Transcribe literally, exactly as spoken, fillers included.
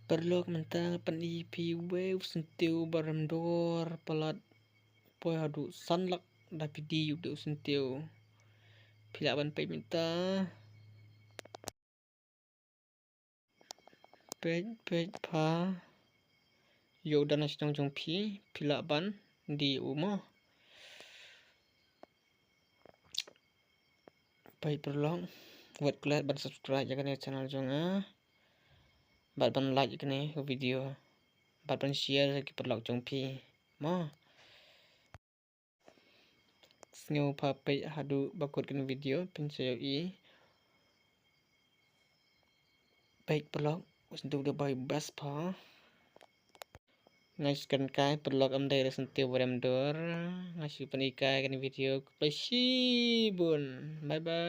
Paralok, mynta nga pyni phi wei u syntiew ba rem dor palat poi haduh san lak da phi die u dei u syntiew. Phi lah ban peit mynta. Peit, peit pha. Ïoh u don ha shnong jong phi, phi lah ban die u mo. Peit paralok, wat klet ban subscribe ïa kane channel jong nga. Bad ban like ïa kane video. Bad ban share ïa ki paralok jong phi mo. Sngewbha peit haduh ba kut kane video, phin sa ïohi. Peit paralok, u syntiew u dei ba best pha. Nga shu kren kai paralok, ym dei re syntiew ba rem dor. Nga shu pyni kai kane video. Khublei shibun. Bye bye.